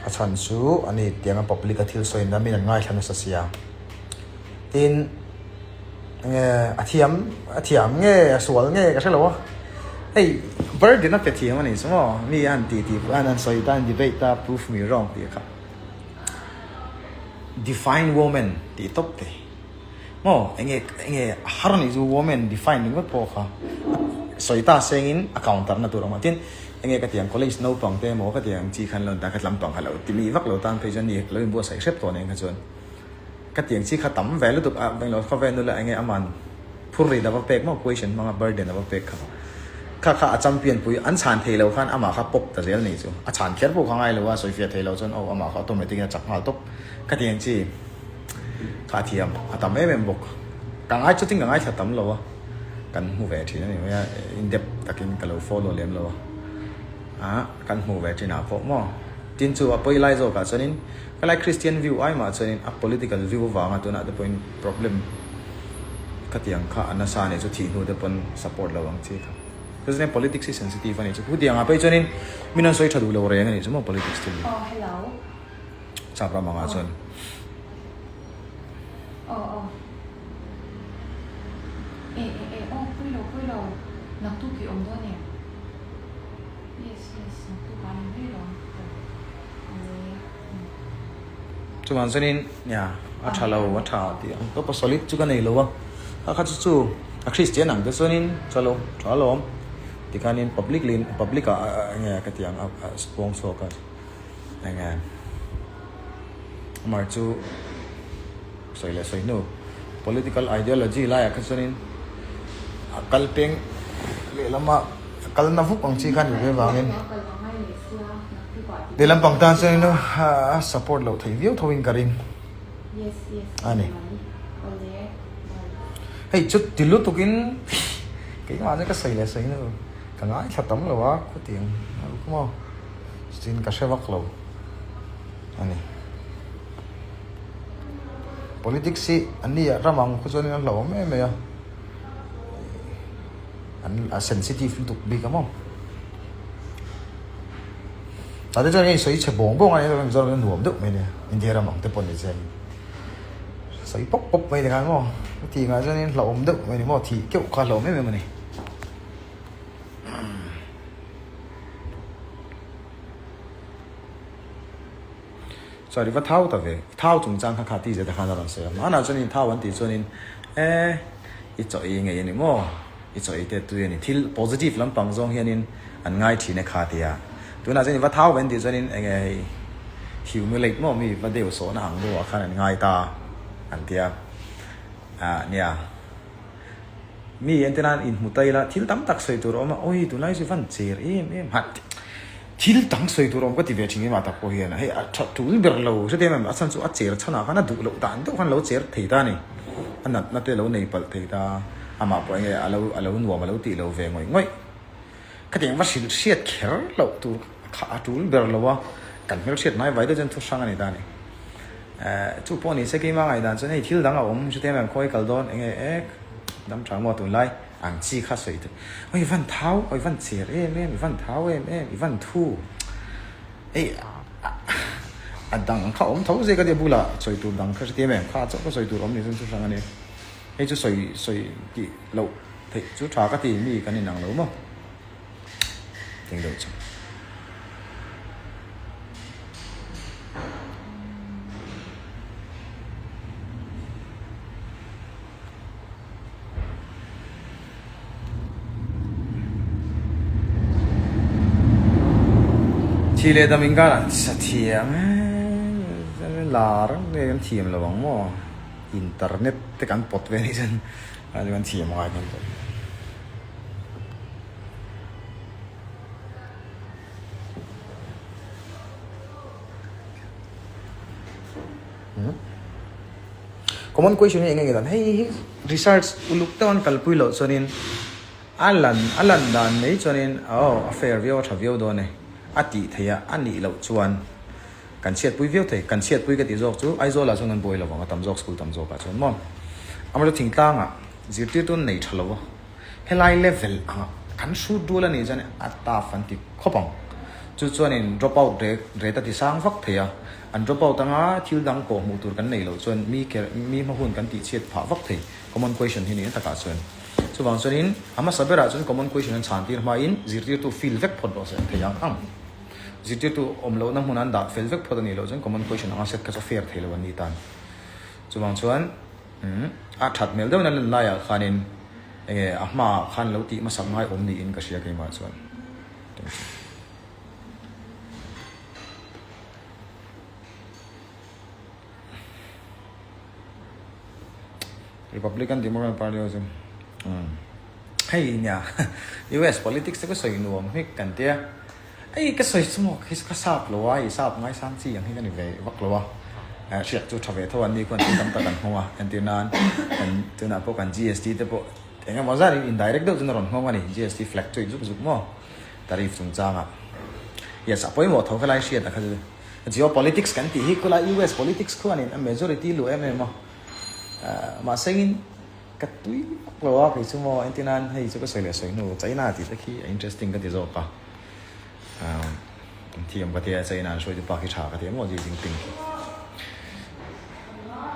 A chhan chu a ni tianga public a thil sawi namin an ngaithla nasa sia. Tin nge a thiam a thiam nge a sual nge ka hre lo a. Hei burden a pe thiam a nih chu maw mi a han tih tih pawh an han sawi ta an debate ta prove me wrong tih kha. Define woman tih tawp te maw enge enge a har a nih chu woman define ringawt pawh kha sawi ta sengin a counter na tur a awm a tin enge ka tiang college naupang te emaw ka tiang chi khan lo ta ka tlampang kha lo ti mi vak lo tan phei chuan ni lo inbuatsaih hrep tawh nen kha chuan ka tiang chi kha tam ve lutuk a benglo khawvel nula enge aman Phur rit a va pek maw question hmanga burden a va pek kha kha kha a champion pui an chhan thei lo khan amah kha pawp ta zel nei chu a chhan kher pawh kha ngai lo a sawifiah thei lo chuan aw amah kha automatic in a chak nghal tawp ka ti ang chi kha a thiam a tam em em bawk ka ngai chutin ka ngaithla tam lo a kan hmu ve thin a ni mai a in depth takin ka lo follow lem lo a ah kan hmu ve thin ah pawh maw tin chu a pawi lai zawk ah chuanin ka lai Christian view ai mah chuanin a political view avanga tunah te pawhin problem Khatiang kha a nasa anih chu thih hnu te pawn support lo ang chi kha. Chuan politics hi sensitive anih chu. Khutiang ah phei chuanin min an sawi tha duh lo reng anih chu maw politics thil hi. Oh hello. Chap ram angah chuan. Oh oh. E e e oh pui lo pui lo naktuk i awm dawn em? Yes yes naktuk ah ni mai lo awle. Chuvang chuanin nia a tha lo a tha tih ang tawp a solid chu ka nei lo a, kha kha chu chu a Christian ang te chuanin tha lo tha alawm tikhanin public lin public ah eng nge ka tih ang a puang chhuak a eng nge amah chu sawi leh sawi hnu political ideology laiah kha chuanin a kal peng lehlamah a kal na vuk ang chi kha a ni ve vangin. Lehlam pang tan chuan in a support loh theih viau tho in ka ring a ni. Hei chu ti lutuk in keimah chu ka sawi leh sawi hnu ka ngaithla tam lo a khawtiang a ruk maw chutin ka hre vak lo a ni. Politics hi an ni ah ram ang khu chuan in a hlauhawm em mai a an a sensitive lutuk bik a maw. Tah te chuan hei sawi chhe bawng bawng a ni a Mizoram hi a nuam deuh mai a nia India ram ang te pawh ni se sawi pawp pawp mai tikhan maw heti ngah chuanin hlauhawm deuh mai a ni maw thih keuh kha hlauhawm em em a ni. Sorry va thau ta ve thau chungchang kha kha ti zet a khan a rawn sawi a hmanah chuanin thau an tih chuanin e i chaw ei ngei a ni maw. I chaw ei te tui a ni. Thil positive lampang zawng hianin an ngai thin e kha tia. Tunah chuan i va thau ve an tih chuanin eng nge hei humiliate maw mi va deuh sawhna ang deuhah khan an ngai ta an tia. Ah nia. Mi en te nan inhmu ta ila thil tam tak sawi tur a awm a, awi tunlai chu van cher em em han ti. Thil dang sawi tur a awm ka ti ve thin ema tak pawh hian hei a tha tul ber lo hre em em a chhan chu a cher chhanah khan a duh loh dan deuh khan a lo cher thei ta a ni a natna te a lo nei palh thei ta amah pawh enge a lo a lo nuam a lo tih lo ve ngawih ngawih khatiang va hrilh hriat kher loh tur kha a tul ber lo a kan hmelhriat hnai vai deuh chuan thu hrang a ni ta a ni eh chu pawh ni se keimah ngaihdan chuan hei thil dang a awm hre em em khawi kal dawn enge ek dam tha maw tunlai. Ang chi kha sawi tur. Aw i van thau, aw i van cher em em, i van thau em em, i van thu. Ei a dang kha awm tho zek a nia bulah sawi tur dang kha hre em em kha chauh ka sawi tur awm ni chuan chu hrang a ni. Hei chu sawi sawi tih loh theih chu tha ka ti mi kan inang lo maw. Teng deuh chu. Thi leh dam inkarah sa thiam e lar nge kan thiam lo ang maw internet te kan pawt ve anih chuan kan thiam ngai dawn tawh. Common question hi eng nge dan hei hi research uluk deuh an kalpui loh chuanin a lan a lan dan mai chuanin aw a fair viau a tha viau dawn e a tih theih a a nih loh chuan kan chhiatpui viau thei kan chhiatpui ka tih zawk chu Aizawl ah chuan kan buai lovang a tam zawk school tam zawk ah chuan maw. Amaherawhchu thingtlangah zirtirtu an nei tha lo a, helai level angah kan hrut rual a nih chuan a tough an ti khawp ang. Chu chuanin drop out rate a ti sang vak thei a, an drop out anga thil dang pawh hmuh tur kan nei loh chuan mi mi hma hun kan tihchhiat phah vak thei, common question hi niin takah chuan. Chuvang chuanin a hmasa berah chuan common question an chhan tir hmain zirtirtu fill vek phawt rawh se thei ang ang. Zirtirtu awm lohna hmun an dah fel vek phawt a nih loh chuan common question anga set kha chu a fair thei lo an ni tan. Chuvang chuan a that hmel deuhin a lan laiah khanin enge a hmaah khan lo tih hmasak ngai awm niin ka hria keimah chuan. Thank you. Republican Democrat Party ho chu hei nia US politics te ka sawi nuam hi kan tia hei ka sawi chu maw khi ka sap lo a i sap ngaisang chi ang hi ka ni ve vak lo a hriat chu tha ve tho an ni khuan thil tam tak an nghawng a entir nan kan tunah pawh kan GST te pawh eng emaw zat in indirect deuh chuan a rawn nghawng a ni GST flag chu zuk zuk maw tariff chungchangah yes a pawimawh tho kha lai hriat a kha chu Geopolitics kan tih hi khulai US politics khuanin a majority luh em em a, mahse in ka tui vak lo a kei chu maw entir nan hei chu ka sawi leh sawi hnu China tih te khi a interesting ka ti zawk a, an thiam ka tia China an hruaitu pa khi tha ka ti maw Xi Jinping khi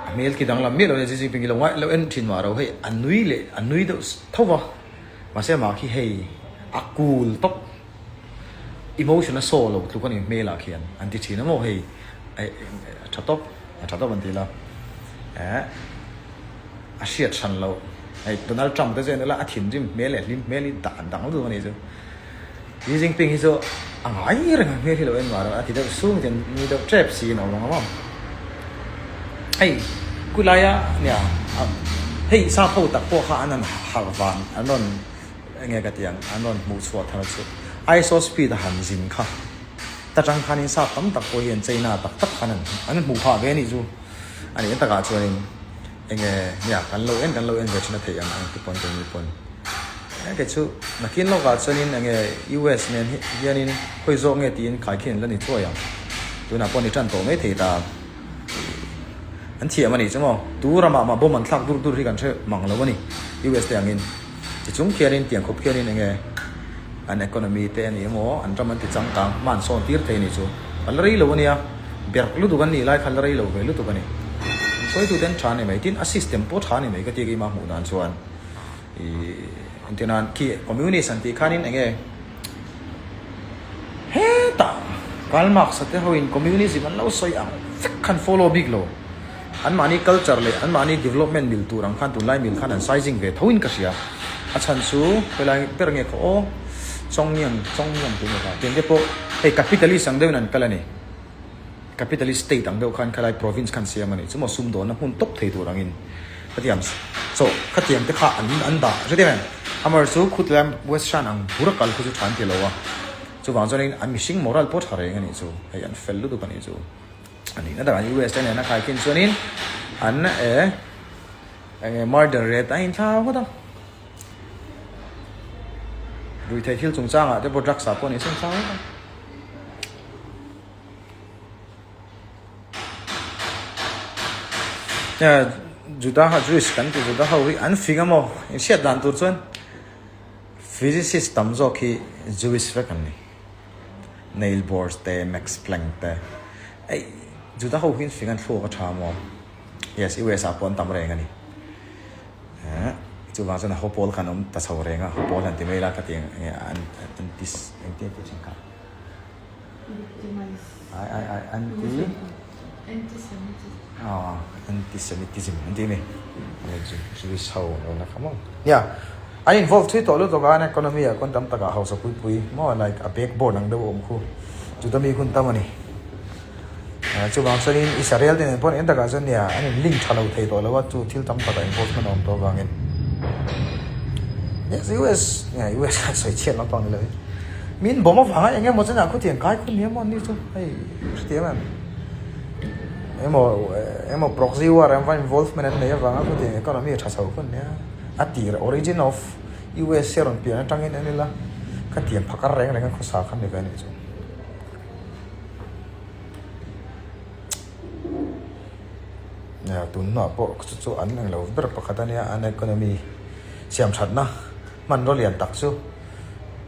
a hmel khi danglam miah lo nia Xi Jinping hi lo ngai lo en thin mah ro hei a nui leh a nui deuh tho va mahse amah khi hei a cool tawp. Emotion a saw lo tluk a ni hmel ah khian an ti thin a maw hei a tha tawp a tha tawp an ti la eh a hriat hran loh hei Donald Trump te chu en ila a thinrim hmel leh hlim hmel hi dan dang lutuk a nih chu Xi Jinping hi chu a ngai reng a hmel hi lo en mah a ti deuh sung hian nui deuh tep siin a awm ang a maw hei kulaia nia hei sap ho tak pawh kha an han harh van an rawn Enge ka ti ang, an rawn hmuh chhuah thar chu ISO speed a han zin kha. Ta tang khanin sap tam tak pawh hian China tak tak khan an hmuh phah ve a nih chu. A nih takah chuanin enge nia kan lo en kan lo en ve thin a theih ang ang ti pawn keini pawn. Enge chu nakin lawkah chuanin enge US nen hianin khawi zawk nge tiin khaikhin an la ni thuai ang. Tunah pawh ni tan tawh mai thei ta. An thiam a nih chu maw? Tu ramah mah bomb an thlak dur dur hi kan hre mang lo a ni US te angin. Ti chung khianin tiang khawp khianin enge an economy te a ni emaw an ram an ti changkang hma an sawn tir thei a nih chu. A la rei lo a nia, berh lutuk an nih lai kha la rei lo ve lutuk a ni. Hruaitu te an tha a ni mai, tin a system pawh tha a ni mai ka ti a keimah hmuh dan chuan ih engtin nan khi communist an tih khanin enge hetah Karl Marx a te hoin communism an lo sawi ang vek khan follow bik lo. Anmahni culture leh anmahni development mil tur ang khan tunlai mil khan an sizing ve tho in ka hria. A chhan chu helai ber nge khaw aw Chongyang Chongyang tih nge kha tiang te pawh hei capitalist ang deuhin an kal a ni. Capitalist state ang deuh khan khalai province khan siam a ni. Chumaw sumdawnna hmun tawp thei tur angin khatiang chaw khatiang te kha an an dah hre tir em? Amaherawhchu chu khutlai West Shan ang bur a kal khu chu tha an ti lo a. Chuvang chuanin an mihring moral pawh tha reng a nih chu. Hei an fel lutuk a nih chu. A nihna takah US te nena khaikhin chuanin an eh enge murder rate a inthlau ngawt a. Ruihtheih thil chungchangah te pawh drugs ah pawh ni se inthlau ngawt a. Juda ho Jewish kan tih Juda ho hi an fing a maw inhriat dan tur chuan physicist tam zawk hi Jewish vek an ni. Neil Bohr te, Max Planck te, ei Juda ho hian fing an thluak a tha maw? Yes, US ah pawh an tam reng a ni. Eh, chuvang chuan a ho pawl khan awm ta chho reng a, ho pawl han ti mai la ka ti eng nge an anti engtin ti thin kha? Ai ai ai anti Antisemitism. Ah, antisemitism an ti mi. Jewish ho lo na kha maw? Nia. An involve thui tawh lutuk a, an economy ah khawn tam takah hausa pui pui maw like a backbone ang deuh a awm khu chuta mi hun tam a ni. Chuvang chuanin Israel te nen pawh eng takah chuan nia an in link tha lo thei tawh lo a, chu thil tam takah involvement a awm tawh avangin yes US nia US khan sawi chhiat lampang ni lovin min bawm avanga eng emaw chuan ah khutiang kai khun nia maw an ni chu hei hrethiam em emaw emaw proxy war an va involvement an nei avanga khutiang economy a tha chho khun nia. A tir origin of USA rawn pian atangin en ila ka tiang phakar reng reng a khawsa kha ni ve anih chu. Tun hnuah pawh chu chu an englo ber pakhat a nia, an economy siam thatna hmanraw lian tak chu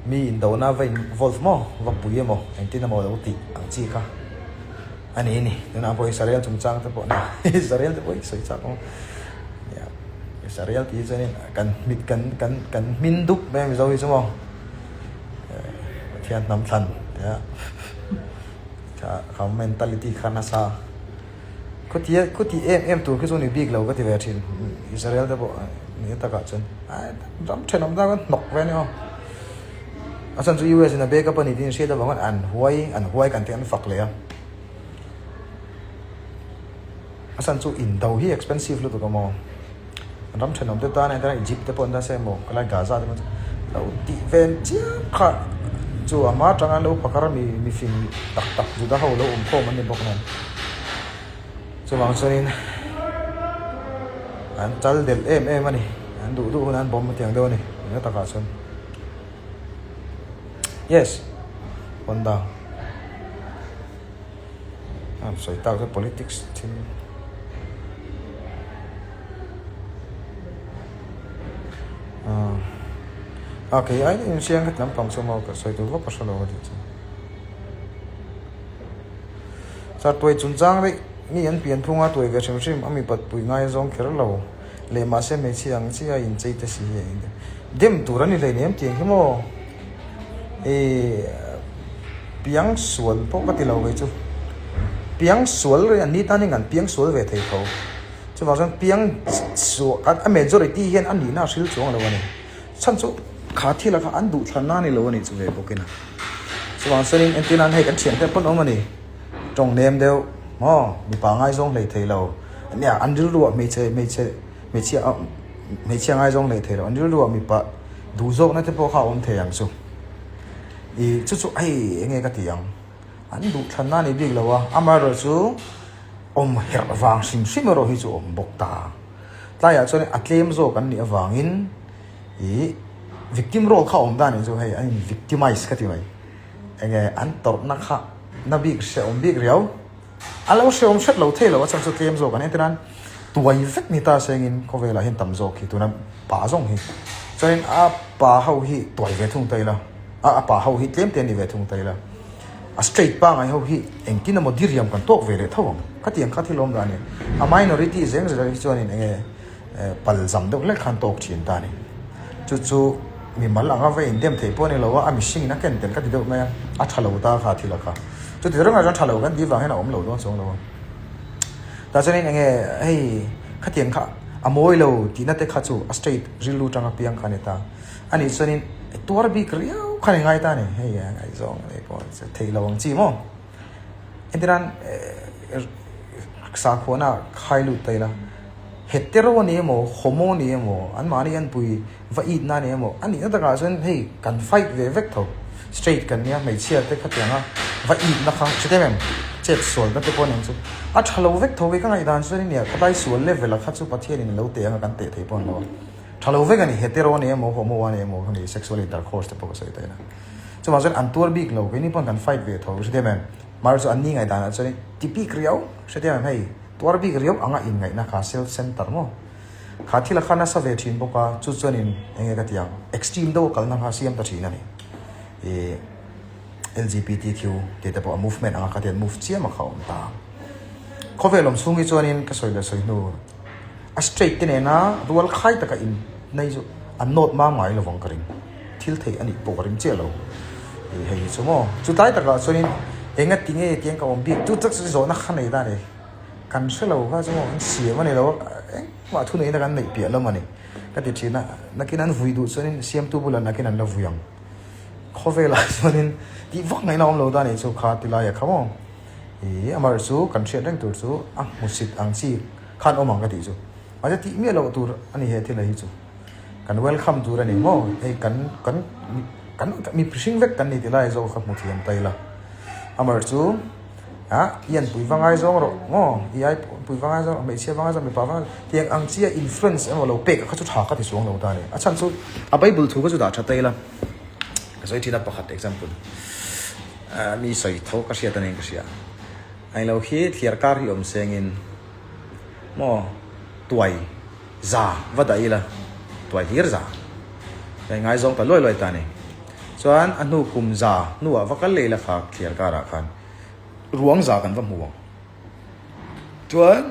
mi indona va involve maw, va pui emaw engtin emaw lo tih ang chi kha a ni a ni. Tunah pawh Israel chungchang te pawh Israel te pawh hi sawi chak awm a, Israel tih hi chuanin kan hmit kan kan kan hmin dup mai a Mizo hi chu maw Pathian hnam thlan tia kha mentality kha nasa. Khuti khuti em em tur khi chu ni bik lo ka ti ve thin. Israel te pawh ni takah chuan ai ram thenawm tak an hnawk ve a ni aw. A chhan chu US in a backup a ni tih an hriat avang khan an huai an huai kan tih an fak leh a. A chhan chu indo hi expensive lutuk a maw. An ram thenawm te tan a Egypt te pawh an ta se emaw khalai Gaza te pawh lo tih vel chiam kha chu a hma atanga an lo phakar mi mifing tak tak Juda ho lo awm khawm an ni bawk nen chuvang chuanin an chal delh em em a ni an duh duh hunah an bawm tiang deuh a ni engemaw takah chuan yes Honda a sawi tak chu politics thil. A kei ai in siang khat lampang chu maw ka sawi tur vak ka hre lo a tih chu. Char tuai chungchang daih mi an pian phunga tuai ve hrim hrim a mipat pui ngai zawng kher lo leh mahse hmeichhia ang chiah a inchei te si hi a in dem tur a ni hleinem tiang hi maw ih piang sual pawh ka ti lo kei chu piang sual an ni tan hian kan piang sual ve thei tho. Chuvang chuan piang suah a majority hian a nihna a hril chuang lo a ni. Chhan chu kha thil ah kha an duh thlanna a ni lo a nih chu ve bawk in a. Chuvang chuanin entir nan hei kan thian te pawn awm a ni. Tawng nem deuh maw mipa ngaizawng hlei thei lo nia an rilru ah hmeichhe hmeichhe hmeichhia hmeichhia ngaizawng hlei thei lo an rilru ah mipa duh zawkna te pawh kha a awm thei ang chu. Ih chu chu hei enge ka ti ang. An duh thlanna a ni bik lo a, amaherawhchu awm herh vang hrim hrim erawh hi chu awm bawk ta. Tlaiah chuan a tlem zawk an nih avangin ih victim role kha awm ta nih chu hei an in victimize ka ti mai. Enge an tawrhna kha na bik hrehawm bik riau. A lo hrehawm hret lo thei lo a chhan chu tlem zawk an entir a, tuai vek ni ta sengin khawvelah hian tam zawk hi tuna pa zawng hi chuanin a pa ho hi tuai ve thung ta ila a a pa ho hi tlem te an ni ve thung ta ila a straight pangai ho hi engtin emaw diriam kan tawk ve leh tho ang khatiang kha thil awm dah a ni a minority zeng zel hi chuanin enge pal zam deuh hlek khan tawk thin ta a ni. Chu chu mimal anga va indem theih pawh a ni lo a, a mihring in a ken tel ka ti deuh mai a, a tha lo ta kha thil a kha. Chuti rengah chuan tha lo kan tih vang hian a awm lo dawn chuang lo a. Tah chuanin eng nge hei khatiang kha a mawi lo tihna te kha chu a straight rilru tanga piang kha a ni ta. A nih chuanin tuar bik riau kha a ni ngai ta a ni. Hei a ngaihzawng nei pawh theih lo ang chi maw. Entirnan sakhuana khai lut ta ila hetero a ni emaw homo a ni emaw anmahni an pui va itna a ni emaw a nihna takah chuan hei kan fight ve vek tho straight kan nia hmeichhia te khatianga va itna kha hre em em chet sualna te pawh a ni ang chu a tha lo vek tho kei ka ngaihdan chuan nia khawlai sual level ah kha chu Pathianin a lo teh anga kan teh thei pawh a ni lo a tha lo vek a ni hetero a ni emaw homo a ni emaw khami sexual intercourse te pawh ka sawi ta ila. Chuvang chuan an tuar bik lo, keini pawn kan fight ve tho hre thiam em? Mahse chu an ni ngaihdanah chuan ti bik riau hre thiam em hei tuar bik riau anga inngaihna kha self center maw? Kha thil a kha nasa ve thin bawk a, chu chuanin eng nge ka ti ang extreme deuh a kalna kha siam ta thin a ni. Ih LGBTQ tih te pawh a movement anga kha tian move chiam a kha awm ta. Khawvel awm chhung hi chuanin ka sawi leh sawi hnu. A straight te nena rual khai taka in nei chu an nawt mam ngai lovang ka ring. Thil theih a nih pawh ka ring chiah lo. Ih hei hi chu maw. Chu tlai takah chuanin enga ti nge tiang ka awm bik chu tak chu zawhna kha nei ta a ni. Kan hre lo kha chu maw an siam a ni lo a, engmah thu neihna kan neih piah lam a ni. Ka ti thin a, nakin an vui duh chuanin siamtu bulah nakin an la vui ang. Khawvelah chuanin tih vak ngaihna awm lo ta a nih chu kha ti laia kha maw. Ih amaherawhchu chu kan hriat reng tur chu a hmusit ang chi. Khan awm ang ka tih chu. Mahse tih miah loh tur a ni he thil a hi chu. Kan welcome tur a ni maw? Hei kan kan kan mi hring vek kan ni ti lai zawk kha hmu thiam ta ila. Amar chu ah i an pui va ngai zawng rawh maw? I ai pui va ngai zawng rawh, hmeichhia va ngai zawng, mipa va ngai zawng tiang ang chia influence emaw lo pek kha chu tha ka ti chuang lo ta a ni. A chhan chu a Bible thu kha chu dah tha ta ila. Ka sawi thin a pakhat example mi sawi tho ka hriat a ni ka hria. Englo khi thliar kar hi awm sengin. Maw tuai za va dah ila tuai hlir za ka ingaizawng ta luai luai ta a ni. Chuan a hnu kum za hnuah va kal leh ila kha thliar karah khan ruang za kan va hmu ang. Chuan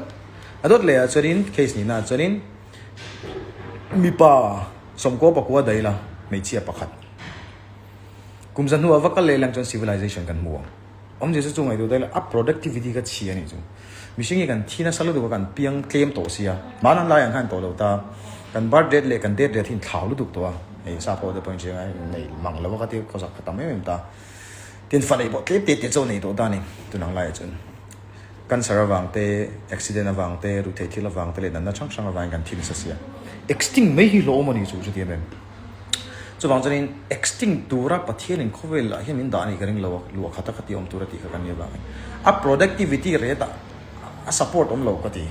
a dawt leh ah chuanin case nihna ah chuanin mipa sawmkaw pakua dah ila hmeichhia pakhat kum za hnuah va kal leh lang chuan civilization kan hmu ang. Awmzia chu chu ngaihtuah daih la a productivity kha chhia a nih chu. Mihring hi kan thi nasa lutuk a kan piang tlem tawh sia. Mahna lai ang khan tawh lo ta. Kan birth rate leh kan death rate hi in thlau lutuk tawh a. Hei sap ho te pawhin hria ngai nei mang lo a ka ti khawsak kha tam em em ta. Tin fa neih pawh tlem te te chaw nei tawh ta a ni tun ang laiah chuan. Cancer avang te, accident avang te, ruihtheih thil avang te leh natna hrang hrang avangin kan thi nasa sia. Extinct mai hi hlawhawm a ni chu hrethiam em? Chuvang chuanin extinct tura Pathianin khawvel ah hian min dah a nih ka ring lo a, luah khat a ka ti awm tur a tih kha ka nia vangin a productivity rate ah a support awm lo ka ti.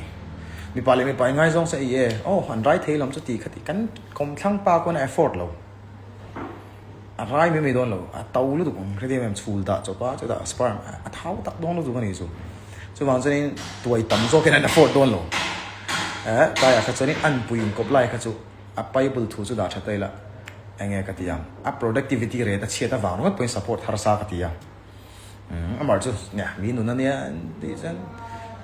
Mipa leh mipa ingaizawng se ei e, aw an rai thei lam chu ti kha ti kan kawmthlang pa kawna effort lo. A rai mai mai dawn lo, a to lutuk ang hre em chhul dah chawp a chutah sperm a thau tak dawn lutuk a nih chu. Chuvang chuanin tuai tam zawkin an afford dawn lo. Eh tlaiah kha chuanin anpui inkawp lai kha chu a Bible thu chu dah tha ta ila enge ka ti ang a productivity rate a chhiat avang ringawt pawhin support harsa ka ti a. Umm amar chu nia mi nun ania tih chuan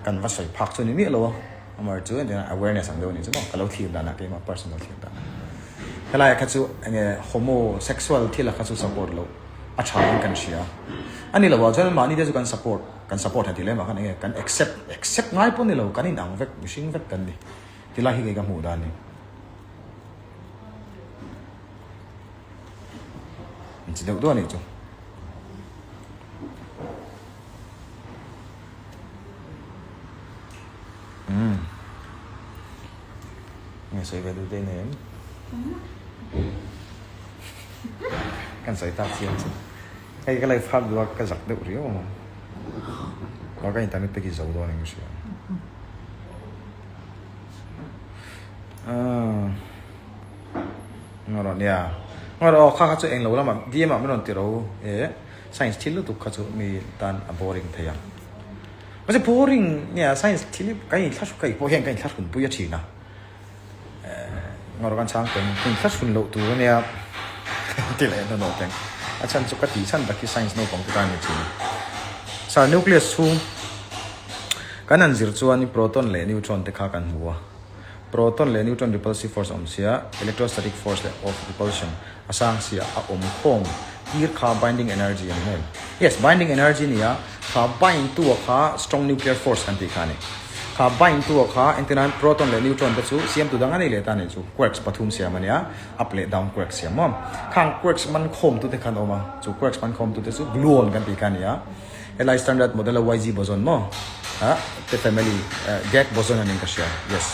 kan va sawi phak chu ni miah lo a amar chu engtin awareness ang deuh a nih chu maw ka lo thlir dan ah keimah personal thlir dan ah helai ah kha chu enge homosexual thil ah kha chu support loh a tha in kan hria a ni lo ah chuan mahni te chu kan support kan support ha tih lem ah khan enge kan accept accept ngai pawh ni lo kan in ang vek mihring vek kan ni tilai hi kei ka hmuh dan a ni. An chi deuh duah a nih chu. Umm. Nge sawi ve duh te nei em? Kan sawi tak chiang chu. Hei ka live hak duh a ka zak deuh riau ang. Ka ka internet te khi zo dawn in ka hria. Ah. Nga rawn nia. Nga rawn aw kha kha chu englo lamah DM ah min rawn ti ro e science thil lutuk kha chu mi tan a boring thei ang. Mahse boring nia science thil hi kan inthlahrun ka pawh hian ka inthlahrun pui a thin a. Nga rawn kan chhang teng inthlahrun loh tur ania ti leh hnuhnawh teng. A chhan chu ka tih chhan tak hi science naupang te tan a ni thin a. Sir nucleus chhung kan han zir chuan proton leh neutron te kha kan hmu a. Proton leh neutron repulsive force a awm sia, electrostatic force leh of repulsion a sang sia a awm khawm tir kha binding energy a ni mai. Yes, binding energy nia, kha bind tu a kha strong nuclear force kan tih kha a ni. Kha bind tu a kha entirnan proton leh neutron te chu siamtu dang a nei leh ta a nih chu, quarks pathum siam a nia, up leh down quarks siam maw. Khang quarks man khawm tu te kha an awm a, chu quarks man khawm tu te chu gluon kan tih kha a ni a. Helai standard model a YG boson maw ah te family gag boson anin ka hria yes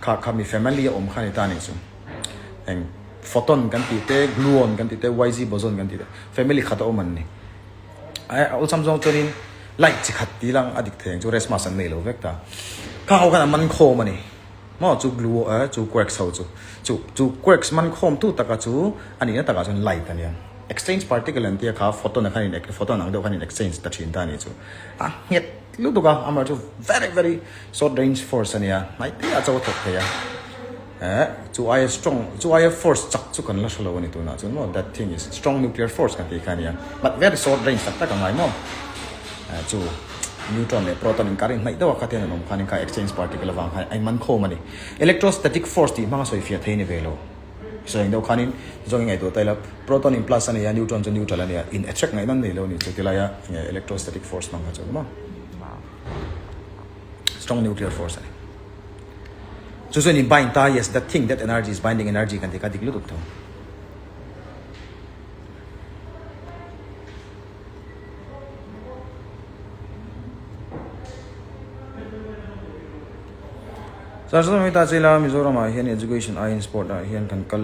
kha kha mi family a awm kha ni ta anih chu eng photon kan tih te gluon kan tih te YG boson kan tih te family khat a awm an ni ai a awlsam zawng chuanin light chi khat tih lang a dik thei ang chu resmas an nei lo vek ta kha ho khan a man khawm ani maw chu gluo eh chu quarks ho chu chu chu quarks man khawm tu taka chu anihna takah chuan light ania. Exchange particle an tia kha photon ah khan in photon ang deuh khan in exchange ta thin ta a nih chu. A nghet lutuk a, amaherawh chu very very short range force a nia, hnai te ah chauh a thawk thei a. Eh chu aia strong chu aia force chak chu kan la hre lo a ni tunah chuan maw that thing is strong nuclear force kan tih kha a nia but very short range tak tak a ngai maw. Eh chu neutron leh proton inkar inhnaih deuh a kha tian an awm khanin kha exchange particle avang khan a inman khawm a ni. Electrostatic force tih hmanga sawi fiah thei a ni ve lo. Sawi ang deuh khanin zawng i ngaihtuah ta ila, proton in plus a nei a, neutron chu neutral a nia, in attract ngaih nan nei lo a ni chu ti laia enge electrostatic force hmang kha chu maw strong nuclear force a ni. Chu chuan in bind ta, yes that thing that energy is binding energy kan ti kha dik lutuk tho. Sarsa mai ta chela Mizoram ah hian education aiin sport ah hian kan kal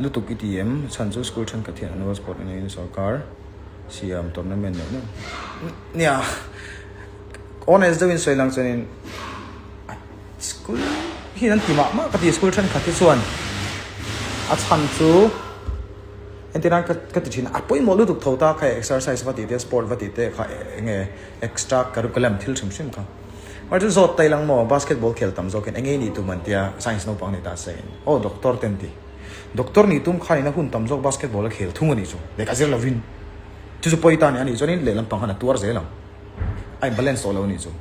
lutuk i ti em chhan chu school thenkhat hian annual sport a neiin sorkar siam tournament neuh neuh nia honest deuhin sawi lang chuanin school hian an ti mah mah ka ti school thenkhat hi chuan a chhan chu entirnan ka ka ti thin a pawimawh lutuk tho ta kha exercise va tih te sport va tih te kha eng nge extra curriculum thil hrim hrim kha. Mar chu zawt ta ilang maw basketball khel tam zawkin eng nge nih tum an tia science naupang ni ta se in aw doctor te an ti. Doctor nih tum khanin a hun tam zawk basketball a khel thung a nih chu lehkha zir lovin chu chu pawi ta a ni a nih chuanin lehlam pang khan a tuar zel ang a in balance tawh lo a nih chu.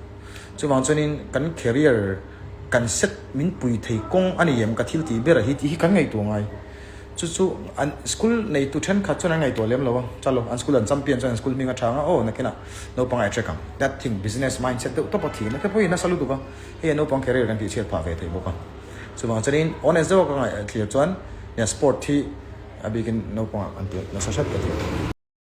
Chuvang chuanin kan career kan set min pui thei kawng a ni em ka thil tih ber a hi tih hi kan ngaihtuah ngai. Chu chu an school neitu thenkhat chuan an ngaihtuah lem lo a, chalo an school an champion chuan an school hming a tha ang a, aw nakinah naupang a attract ang, that thing business mindset deuh tawp a thih na te pawhin nasa lutuk a, hei a naupang career kan tihchhiat phah ve thei bawk a. Chuvang chuanin honest deuh a ka ngaih thlir chuan nia sport hi a bikin naupangah kan tih nasa hret ka ti.